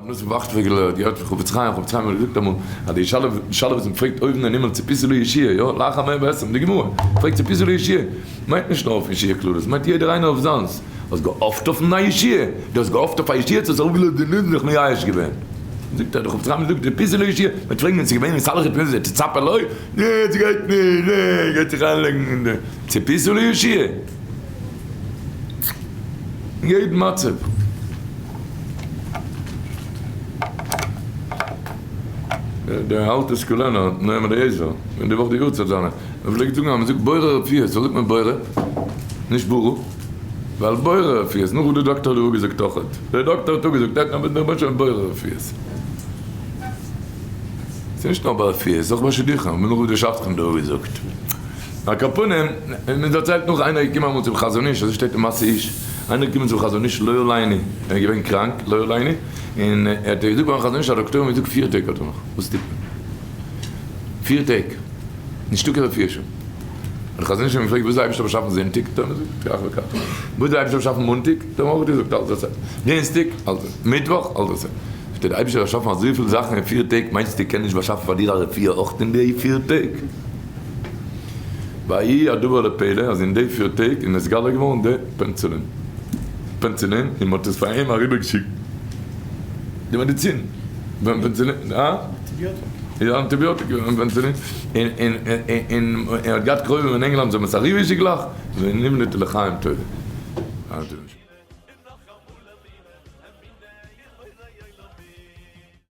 רבי נתן וואכטפויגל האט געהערט פון חפץ חיים, חפץ חיים האט געזאגט אמאל אז די שאלה שאלה וואס מען פרעגט אויבן אין הימל ציפיתי לישועה, יא, לאחר מאה ועשרים, די גמרא פרעגט ציפיתי לישועה, מיינט נישט נאר אויף ישועה כללית, מיינט יעדער איינער אויף זיינס, האסט געהאפט אויפן א ישועה, דו האסט געהאפט אויף א ישועה, האסט אראפגעלאזט די נאז און זיך מייאש געווען. זאגט ער, דער חפץ חיים זאגט ציפיתי לישועה, מען וועט פרעגן ווען ס'איז געווען התהלך פנימית תצפה לו, נע ס'גייט נישט, נע גייט זיך איינלייגן אין די ציפיתי לישועה. אין יעדן מצב. דער אלטער סקולענער נועם אליעזר, ווען די וואך די יארצייט זיינע, ער פלעגט זאגן אז מען זאגט בורא רפואות, פארוואס זאגט מען בורא? נישט ברא? ווייל בורא רפואות, נאך וואס דער דאקטער האט דיר אפגעזאגט אויכעט, דער דאקטער האט אפגעזאגט, ער האט נאר דער רבונו של עולם בורא רפואות. ס'איז נישט נאר ביי רפואות, אויך ביי שידוכים, נאך וואס דער שדכן האט דיר אפגעזאגט. על כל פנים, מען דערציילט נאך איינער איז געקומען אמאל צום חזון איש, אזוי שטייט אין מעשה איש, איינער איז געקומען צום חזון איש לא עלינו, ער איז געווען קראנק לא עלינו, און ער האט געזאגט ביים חזון איש אז דאקטוירים האבן געזאגט פיר טעג האט ער נאך, וואס טוט מען? פיר טעג, נישטא קיין רפואה שוין. האט דער חזון איש אים געפרעגט וואס איז דער אייבערשטער באשאפן זונטאג? האט ער אים געזאגט כך וכך. וואס איז דער אייבערשטער באשאפן מאנטאג? האט ער אים אויך געזאגט אלס דער דינסטאג, אלס דער מיטוואך, אלס דער זאגט ער דער אייבערשטער האט באשאפן אזויפיל זאכן אין פיר טעג, מיינסטו ער קען נישט באשאפן פאר דיר א רפואה אויך אין די פיר טעג? ויהי הדבר לפלא אז אין די פיר טעג איז נתגלה געווארן די פענצילין, פענצילין, און מ'האט עס פאר אים אריבערגעשיקט די מעדיצין, פענצילין, הא? יא אנטיביאטיק פענצילין, און און און ער האט געהאט קרובים אין ענגלאנד זיי האבן עס אריבערגעשיקט גלייך, ונמלט לחיים טובים.